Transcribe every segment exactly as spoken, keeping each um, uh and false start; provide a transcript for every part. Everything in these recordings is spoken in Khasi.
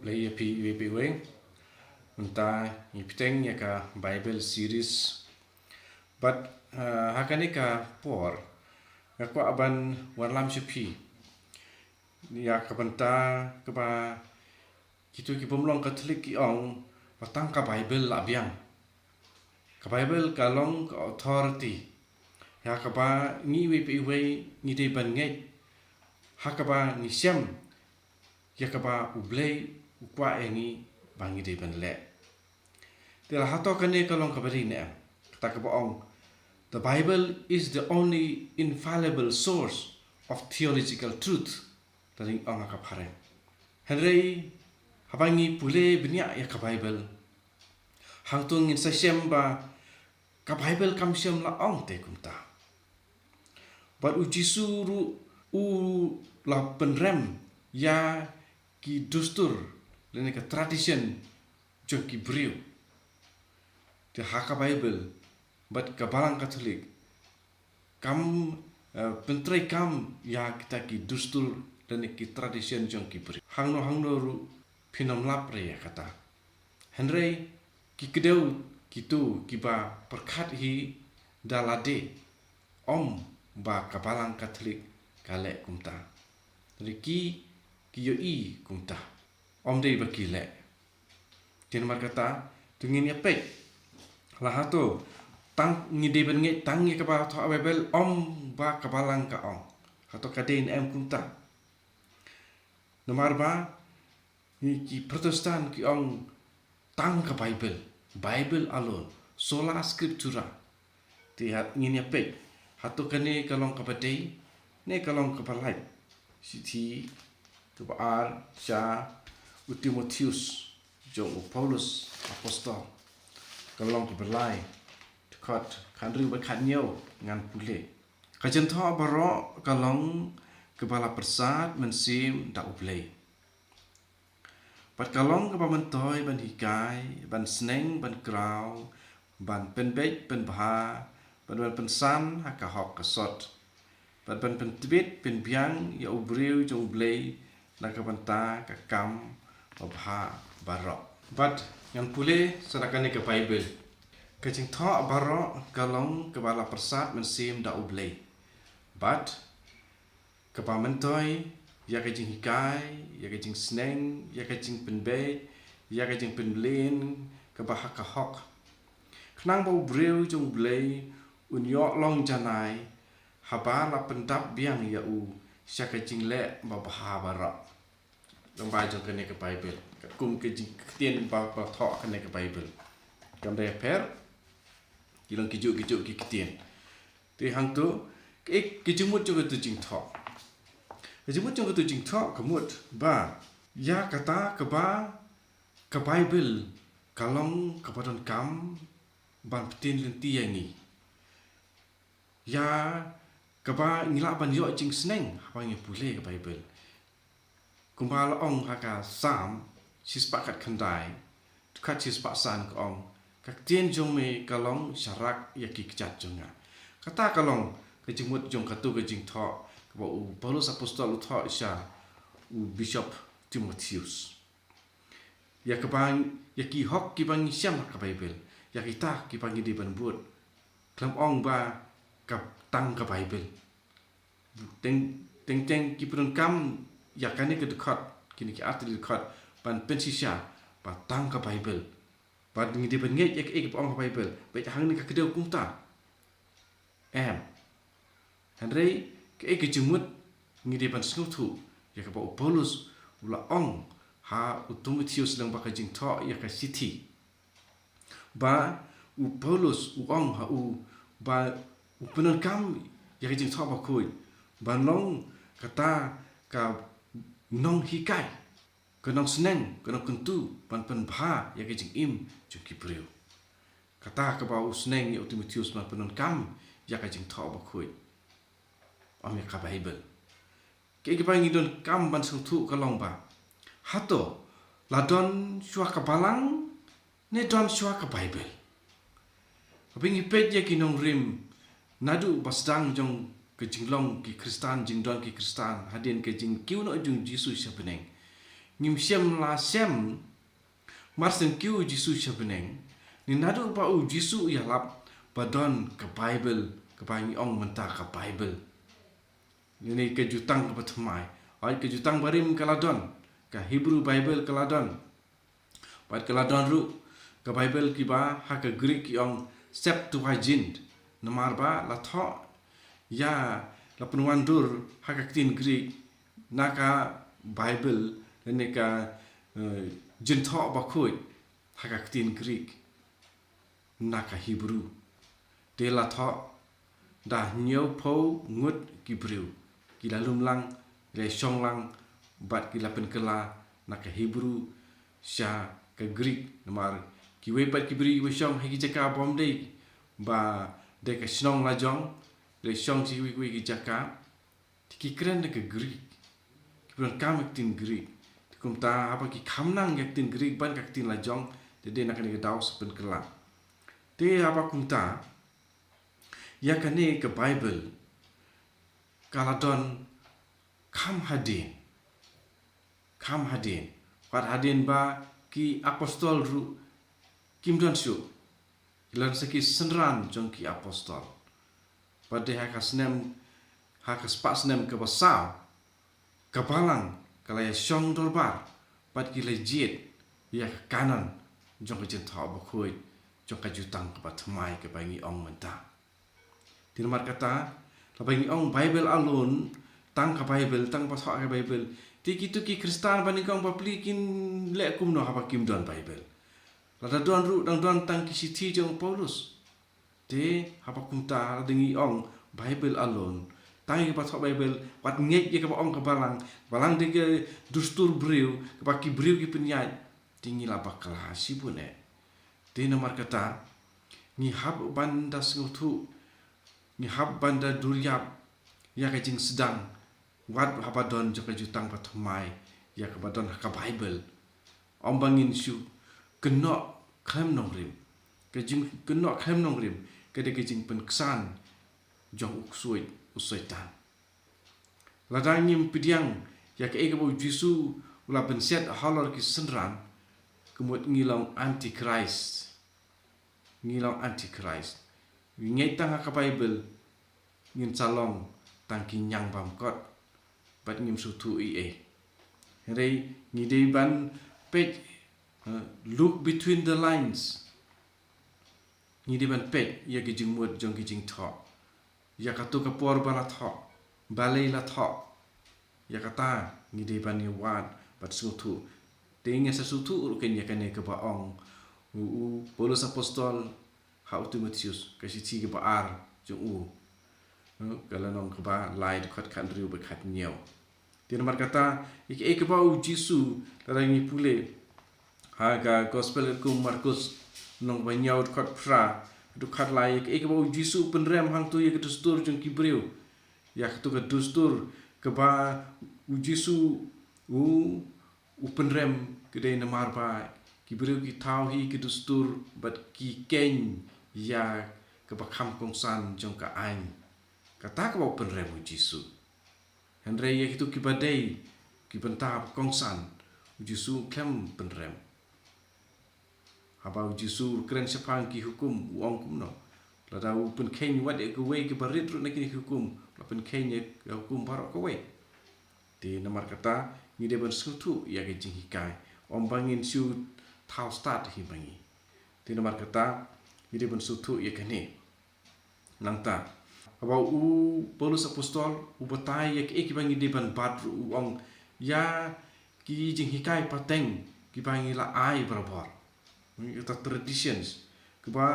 Ïa phi iwei pa iwei. Mynta ngi pyrshang ïa ka Bible series. Bad, uh, ha kane ka por nga kwah ban wanlam sha phi ïa ka bynta kaba kitu ki bym long Katholik ki ong ba tang ka Bible la biang. Ka Bible ka long ka authority ïa kaba ngi iwei pa iwei ngi dei ban ngeit, ha kaba ngi shem ïa kaba U Blei u kwah ïa ngi ba ngi dei ban leh. Te la hato kane ka long kaba dei ne em? Kata kaba ong, "The Bible is the only infallible source of theological truth." Te dang ong ha ka phareng. Hynrei haba ngi pule bniah ïa ka Bible, hangto ngin sa shem ba ka Bible kam shym la ong te kumta. Bad U Jisu ruh u la pynrem ïa ki dustur lane ka tradition jong ki briew. Te ha ka Bible bad ka Balang Katholik kam, eh, pyntreikam ïa kita ki dustur lane ki tradition jong ki briew. Hangno hangno ruh phin ym lap re ïa kata. Hynrei ki kdew kitu kiba pyrkhat hi da lade, ym ba ka Balang Katholik ka leh kumta. Hynrei ki, ki ïohi kumta. Ym dei ba ki leh. Te namar kata, to ngin ïa peit, la hato tang ngi dei ban ngeit tang ïa kaba thoh ha Bible, ym ba ka Balang ka ong? Hato ka dei ne em kumta? Namar ba ngi ki Protestant ki ong tang ka Bible, Bible alone, sola scriptura. Te ha ngin ïa peit, hato kane ka long kaba dei ne ka long kaba lait? Shithi kaba ar sha u Timotheus jong u Paulus Apostol, ka long kaba lai, dkhot khathynriew bad khathynñiew ngan pule. Ka jingthoh baroh ka long kaba la pyrsad mynsiem da U Blei. Bad ka long kaba myntoi ban hikai, ban sneng, ban kraw, ban pynbeit, pynbha, bad ban pynsan ha ka hok ka sot, bad ban pyntbit pynbiang ïa u briew jong U Blei na ka bynta ka kam babha baroh. Bad ngan pule sa na kane ka Bible. Ka jingthoh baroh ka long kaba la pyrsad mynsiem da U Blei. Bad kaba myntoi ïa ka jinghikai, ïa ka jingsneng, ïa ka jingpynbeit, ïa ka jingpynbeit kaba ha ka hok, khnang ba u briew jong U Blei un ïoh long janai haba la pyndap biang ïa u sha ka jingleh babha baroh. Long ba jong kane ka Bible, katkum ka jing, ka ktien ba, ba thoh kane ka Bible. Kam dei pher, ki long kijuh kijuh ki ktien. Te hangto, ka, ka jingmut jong katu jingthoh. Ka jingmut jong katu jingthoh ka mut ba ïa kata kaba ka Bible ka long kaba donkam ban pynbeit lynti ïa ngi, ïa kaba ngi lah ban ïoh jingsneng haba ngi pule ka Bible. Kumba la ong ha ka Salm shispah khatkhyndai, dkhot shispah san ka ong, "Ka ktien jong me ka long sharak ïa ki kjat jong nga." Kata ka long ka jingmut jong katu ka jingthoh kaba u Paulus Apostol u thoh sha u Bishop Timotheus. Ïa kaba, ïa ki hok kiba ngi shem ha ka Bible, ïa kita kiba ngi dei ban bud. Khlem ong ba ka tang ka Bible. Teng, teng teng ki pyndonkam ïa kane ka dkhot, kine ki artylli dkhot, ban pynshisha ba tang ka Bible. Ba ngi dei ban ngeit ïa kaei kaba ong ka Bible, bad hangne ka kdew kumta. Em. Hynrei kaei ka jingmut ngi dei ban sngewthuh ïa kaba u Paulus u la ong ha u Timotheus lyngba ka jingthoh ïa ka shithi. Ba u Paulus u ong ha u ba u pyndonkam ïa ka jingthoh bakhuid ban long kata ka nonghikai, ka nongsneng, ka nongkyntu ban pynbha ïa ka jingim jong ki briew. Kata kaba u sneng ïa u Timotheus ban pyndonkam ïa ka jingthoh bakhuid, ym ïa ka Bible. Kaei kaba ngi donkam ban sngewthuh ka long ba, hato la don shuwa ka Balang ne don shuwa ka Bible? Haba ngi peit ïa ki nongrim naduh ba sdang jong ka jinglong ki Khristan, jingdon ki Khristan, hadien ka jingkiew noh jong u Jisu sha bneng, Ngim shem la shem, mar shen kiew u Jisu sha bneng, ne naduh ba u Jisu u ïalap ba don ka Baibl, kaba ngi ong mynta ka Baibl. Lane ka Jutang kaba Thymmai, ai ka Jutang Barim ka la don, ka Hebrew Baibl ka la don. Bad ka la don ruh ka Baibl kiba ha ka Greek ki ong Septuagint, namar ba la thoh ïa, la pynwandur ha ka ktien Greek na ka Baibl, lane ka, eh, Jingthoh Bakhuid ha ka ktien Greek na ka Hebrew. Te la thoh da hynñiewphew ngut ki briew ki la lum lang, ki la shong lang, bad ki la pynkylla na ka Hebrew sha ka Greek, namar kiwei pat ki briew kiba shong ha ki jaka bym dei ba dei ka shnong la jong, la shong sha kiwei kiwei ki jaka. Te ki kren da ka Greek, kiba donkam ïa ka ktien Greek. Te kumta haba ki kham nang ïa ka ktien Greek ban ka ktien la jong, te dei na kane ka daw sa pynkylla. Te haba kumta, ïa kane ka Baibl ka la don kham hadien, kham hadien, wat hadien ba ki apostol ruh kim don shuh. Ki la don sa ki synran jong ki apostol. Bad dei ha ka snem, ha ka spah snem kaba saw, ka balang ka la ïa shong dorbar, bad ki la jied ïa ka kanon jong ka Jingthoh Bakhuid, jong ka Jutang kaba Thymmai kaba ngi ong mynta. Te namar kata, lada ngi ong Baibl alone, tang ka Baibl, tang ba thoh ka Baibl, te kito ki Khristan ba nyngkong ba pli kin leh kumno haba kim don Baibl? Lada don ruh, dang don tang ki shithi jong u Paulus. Te haba kumta, lada ngi ong Baibl alone, tang ïa kaba thoh Baibl, wat ngeit ïa kaba ong ka balang, balang dei ka dustur briew, kaba ki briew ki pynïaid, te ngi la bakla shibun eh. Te namar kata, ngi hap ban da sngewthuh, ngi hap ban da duriap ïa ka jingsdang, wat haba don jong ka Jutang ba Thymmai, ïa kaba don ha ka Baibl. Ym ba ngin shu kynnoh khlem nongrim. Ka jingkynnoh khlem nongrim ka dei ka jingpynksan jong u ksuid, u Soitan. Lada ngim pdiang ïa kaei kaba u Jisu u la pynset halor ki synran, ka mut ngi long antichrist. Ngi long antichrist. Ngi ngeit tang ha ka Baibl, ngin sa long tang ki ñiangbamkot. Bad ngim sngewthuh ei ei. Hynrei ngi dei ban peit, eh, look between the lines. Ngi dei ban peit ïa ki jingmut jong ki jingthoh. Ïa kato ka por ba la thoh, balei la thoh. Ïa kata ngi dei ban ïa wad bad sngewthuh. Te ngin sa sngewthuh ruh kein ïa kane kaba ong u, u Paulus apostol ha u Timotheus, ka shithi kaba ar jong u. Ka lynnong kaba lai, dkhot khathynriew bad khathynñiew. Te namar kata, ïa kaei kaba u Jisu, lada ngi pule ha ka Gospel katkum u Markus, lynnong ba hynñiew, dkhot phra haduh khatlai, ïa kaei kaba u Jisu u pynrem hangto ïa ka dustur jong ki briew. Ïa kato ka dustur kaba u Jisu u, u pynrem ka dei namar ba ki briew ki thaw hi ki dustur bad ki khein ïa kaba kham kongsan jong ka aiñ. Kata kaba u pynrem u Jisu. Hynrei ïa kito kiba dei ki bynta ba kongsan, u Jisu um khlem pynrem. Haba u Jisu u kren shaphang ki hukum, u ong kumno? Lada u pynkheiñ wat ïa kawei kaba rit ruh na kine ki hukum, u la pynkheiñ ïa ka hukum baroh kawei. Te namar kata, ngi dei ban sngewthuh ïa ka jinghikai, ym ba ngin shu thaw stad hi ma ngi. Te namar kata, ngi dei ban sngewthuh ïa kane. Nangta, haba u Paulus apostol u batai ïa kiei kiba ngi dei ban bat ruh, u ong ïa ki jinghikai pateng kiba ngi la ai barabor. Kita traditions kiba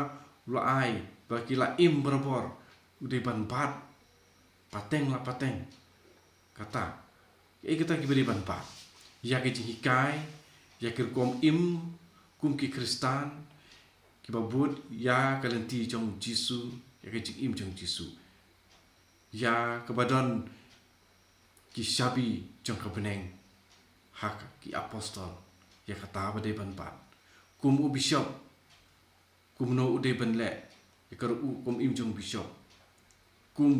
u la ai, ba ki la im barabor, u dei ban bat pateng la pateng. Kata, kiei kita kiba dei ban bat? Ïa ki jinghikai, ïa ki rukom im kum ki Khristan, kiba bud ïa ka lynti jong u Jisu, ïa ka jingim jong u Jisu. Ïa kaba don ki shabi jong ka bneng ha ki apostol, ïa kata ba dei ban bat. Kum u bishop, kumno u dei ban leh ïa ka rukom im jong u bishop. Kum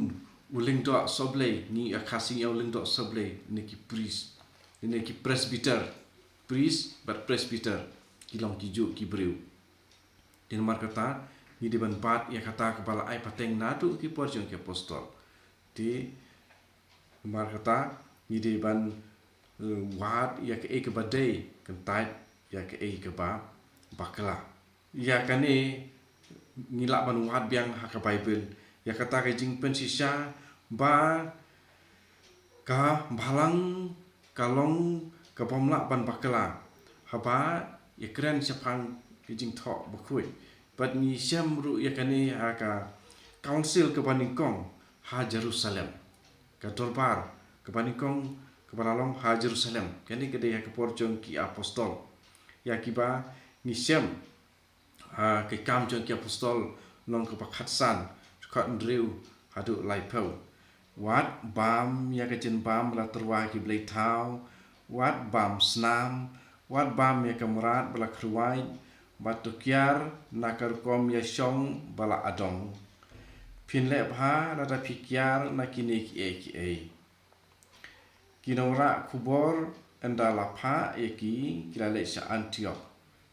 u lyngdoh sohblei, ngi ïa ka sngi ïa u lyngdoh sohblei, ne ki priest, ne ki presbyter. Priest bad presbyter ki long ki juh ki briew. Te namar kata ngi dei ban bat ïa kata kaba la ai pateng naduh ki por jong ki apostol. Te namar kata ngi dei ban, eh, wad ïa kaei kaba dei kyntait ïa kaei kaba bakla. Ïa kane ngi lah ban wad biang ha ka Baibl ïa kata ka jingpynshisha ba ka balang ka long ka bym lah ban bakla haba ïakren shaphang ka jingthoh bakhuid. Bad ngi shem ruh ïa kane ha ka council kaba nyngkong ha Jerusalem, ka dorbar kaba nyngkong kaba la long ha Jerusalem. Kane ka dei ha ka por jong ki apostol, ïa kiba ngi shem ha Ki Kam jong ki Apostol, lynnong kaba khatsan, dkhot hynriew haduh laiphew. Wat bam ïa ka jingbam ba la tyrwa ki blei thaw, wat bam snam, wat bam ïa ka mrad ba la khrwai, bad to kiar na ka rukom ïashong ba la adong. Phin leh bha lada phi kiar na kine kiei kiei. Ki nongrah khubor ynda la phah ïa ki, ki la leit sha Antiok.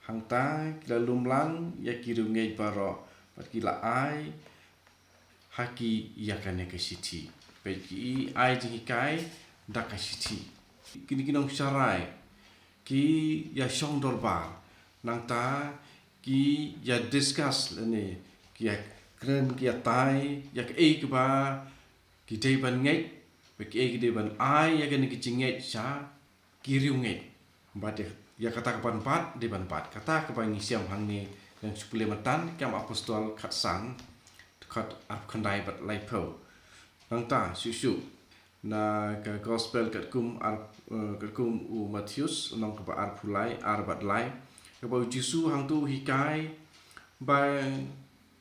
Hangta ki la lumlang ïa ki riewngeit baroh bad ki la ai ha ki ïa kane ka shithi. Peit, ki ai jinghikai da ka shithi. Kine ki nongsharai ki ïashong dorbar, nangta ki ïa discuss lane ki ïakren, ki ïatai ïa kaei kaba ki dei ban ngeit, bad kiei ki dei ban ai ïa kane ka jingngeit sha ki riewngeit. Bad ïa, ïa kata ka ban bat, dei ban bat. Kata kaba ngi shem hangne, ngan shu pule mynta, Ki Kam Apostol khatsan, dkhot arphew khyndai bad laiphew. Nangta shuh shuh na ka Gospel katkum ar, eh, katkum u Mathaios, lynnong kaba arphew lai, ar bad lai, kaba u Jisu hangto u hikai ba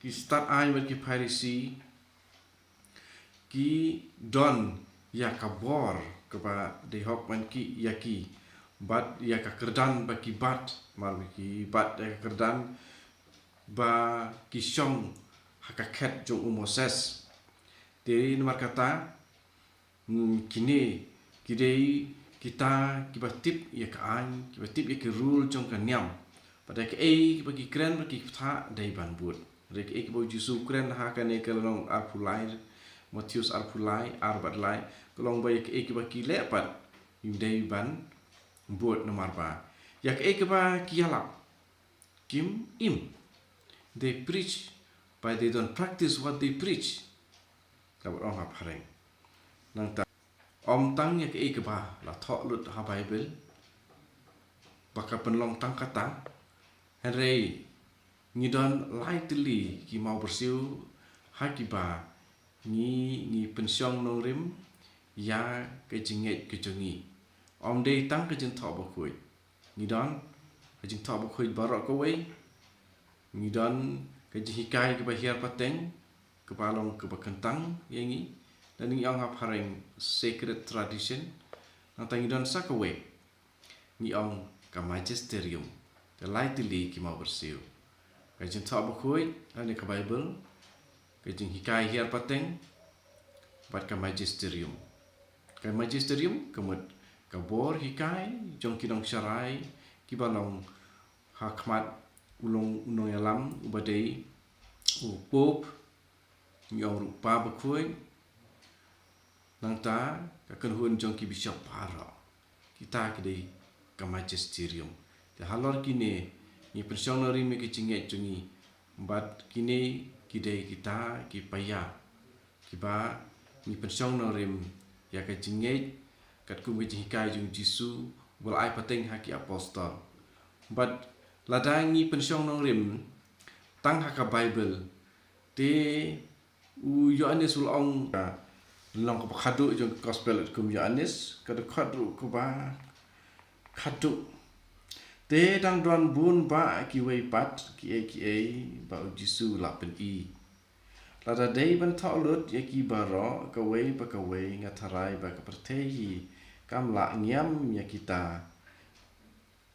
ki stad aiñ bad ki Pharisi ki don ïa ka bor kaba dei hok ban ki ïa ki, bad ïa ka kyrdan ba ki bat, mar ba ki bat ïa ka kyrdan ba ki shong ha ka khet jong u Moses. Te namar kata, mm, kine ki dei kita kiba tip ïa ka aiñ, kiba tip ïa ki rule jong ka niam. Bad ïa kaei kiba ki kren bad ki ktah dei ban bud. Hynrei kaei kaba u Jisu u kren ha kane ka lynnong arphew lai, Mathaios arphew lai, ar bad lai, ka long ba ïa kaei kaba ki leh pat ym dei ban bud namar ba ïa kaei kaba ki ïalap kim im. They preach, but they don't practice what they preach. Kaba ong ha phareng. Nangta, ym tang ïa kaei kaba la thoh lut ha Baibl ba ka pynlong tang kata, hynrei ngi don lai tylli ki mawbyrsiew ha kiba ngi, ngi pynshong nongrim ïa ka jingngeit ka jong ngi. Ym dei tang ka jingthoh bakhuid. Ngi don ka jingthoh bakhuid baroh kawei. Ngi don ka jinghikai kaba hiar pateng, kaba long kaba kyntang ïa ngi. Lane ngi ong ha phareng sacred tradition. Nangta ngi don sa kawei, ngi ong ka magisterium. Te lai tylli ki mawbyrsiew: ka jingthoh bakhuid lane ka Baibl, ka jinghikai hiar pateng, bad ka magisterium. Ka magisterium ka mut ka bor hikai jong ki nongsharai kiba long ha khmat u long, u nongïalam uba dei u Pope, ngi ong ruh Pa Bakhuid. Nangta ka kynhun jong ki bishop baroh. Kita ki dei ka magisterium. Te halor kine ngi pynshong nongrim ïa ka jingngeit jong ngi, bad kine ki dei kita ki paia kiba ngi pynshong nongrim ïa ka jingngeit katkum ka jinghikai jong u Jisu ba la ai pateng ha ki apostol. Bad lada ngi pynshong nongrim tang ha ka Baibl, te u Ïoannis u la ong, lynnong kaba khadduh jong ka Gospel katkum u Ïoannis, ka dkhot ruh kaba khadduh: Te dang don bun bah kiwei pat kiei kiei ba u Jisu u la pyni. Lada dei ban thoh lut ïa ki baroh kawei pa kawei, nga tharai ba ka pyrthei hi kam lah ngiam ïa kita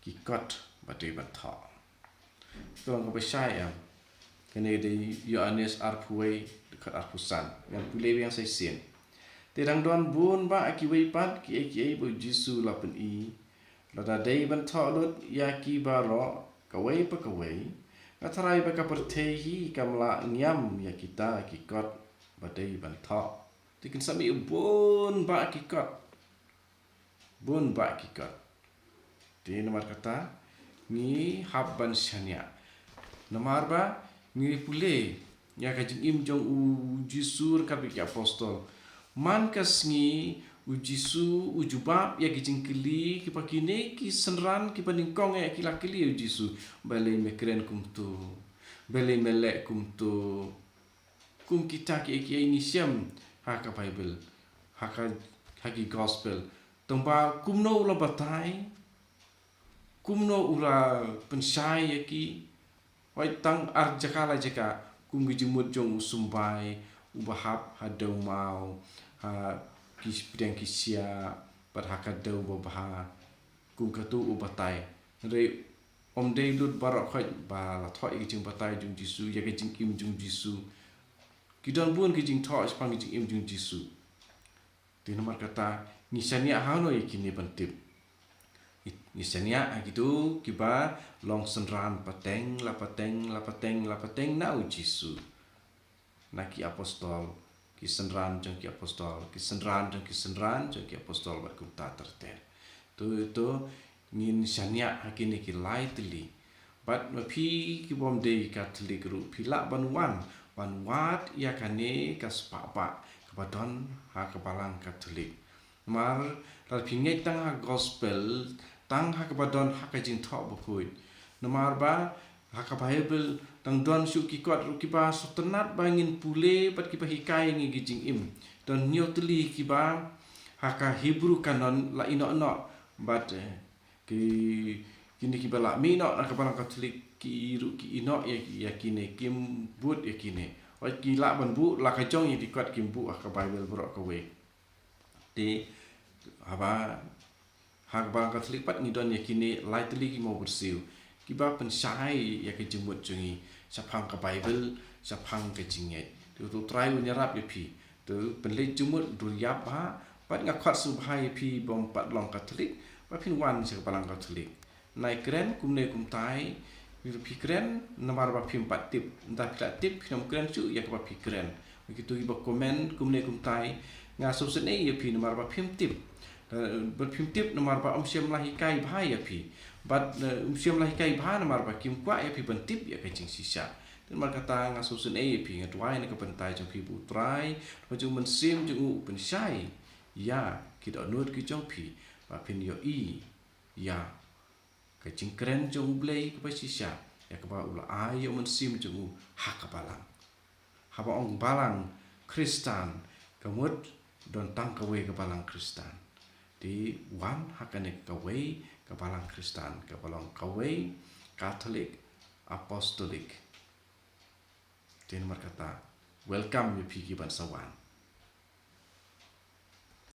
ki kot ba dei ban thoh. Ka long kaba shai em. Kane dei Ïoannis arphew wei, dkhot arphew san. Ngan pule biang sa shisien. Te dang don bun bah kiwei pat kiei kiei ba u Jisu u la pyni. Lada dei ban thoh lut ïa ki baroh kawei pa kawei, nga tharai ba ka pyrthei hi kam lah ngiam ïa kita ki kot ba dei ban thoh. Te kin sa mih bun bah ki kot. Bun bah ki kot. Te namar kata ngi hap ban shaniah. Namar ba ngi pule ïa ka jingim jong u Jisu ryngkat bad ki apostol. Man ka sngi u Jisu u jubab ïa ki jingkylli kiba kine ki synran kiba nyngkong ïa ki la kylli ïa u Jisu. Balei me kren kumto? Balei me leh kumto? Kum kita kiei kiei ngi shem ha ka Bible, ha ka, ha ki gospel. Tang ba kumno u la batai, kumno u la pynshai ïa ki. Hooid, tang ar jaka la jaka, kum ki jingmut jong u Symbai uba hap ha dew maw, ha ki pdiang ki shiah, bad ha ka dew babha, kum katu u batai. Hynrei ym dei lut baroh khoit ba la thoh ïa ka jingbatai jong u Jisu, ïa ka jingim jong u Jisu. Ki don bun ki jingthoh shaphang ka jingim jong u Jisu. Te namar kata ngi shaniah hano ïa kine ban tip? Ngi, ngi shaniah ha kitu kiba long synran pateng la pateng la pateng la pateng na u Jisu, na ki apostol, ki synran jong ki apostol, ki synran jong ki synran jong ki apostol bad kumta ter ter. Tu, tu ngin shaniah ha kine ki lai tylli. Bad ma phi ki bym dei Katholik ruh phi lah ban wan, ban wad ïa kane ka spah bah kaba don ha ka balang Katholik. Namar lada phi ngeit tang ha gospel, tang ha kaba don ha ka Jingthoh Bakhuid. Namar ba ha ka Bible tang don shuh ki kot ruh kiba sngewtynnat ba ngin pule bad kiba hikai ïa ngi ki jingim. Don hynñiew tylli kiba ha ka Hebrew canon la ïehnoh noh bad, eh, ki, kine kiba la mih noh na ka balang Katholik ki ruh ki ïehnoh ïa, ïa kine, kim bud ïa kine. Wat ki lah ban buh la ka jong ïa ki kot, kim buh ha ka Bible baroh kawei. Te haba ha ka balang Katholik pat ngi don ïa kine lai tylli ki mawbyrsiew kiba pynshai ïa ka jingmut jong ngi shaphang ka Bible, shaphang ka jingngeit. Te U Trai un ïarap ïa phi. Te pynleit jingmut, dur ïap bha. Bad nga khot sngewbha ïa phi bym pat long Katholik ba phin wan sha ka balang Katholik. Nai kren kumne kumtai, phi kren namar ba phim pat tip. Ynda phi la tip phin ym kren shuh ïa kaba phi kren. Kitu kiba comment kumne kumtai, nga sngewsynei ïa phi namar ba phim tip. Eh, bad phim tip namar ba ym shym la hikai bha ïa phi. Bad, eh, ym shym la hikai bha namar ba kim kwah ïa phi ban tip ïa ka jingshisha. Te namar kata nga sngewsynei ïa phi, nga duwai na ka bynta jong phi ba U Trai, ba jong U Mynsiem jong u u pynshai ïa ki dohnud ki jong phi ba phin ïohi ïa ka jingkren jong U Blei kaba shisha, ïa kaba u la ai ïa U Mynsiem jong u ha ka balang. Haba ong balang Khristan, ka mut don tang kawei ka balang Khristan. Te wan ha kane kawei ka balang Khristan, kaba long kawei Katholik Apostolik. Te namar kata, welcome ïa phi ki ban sa wan.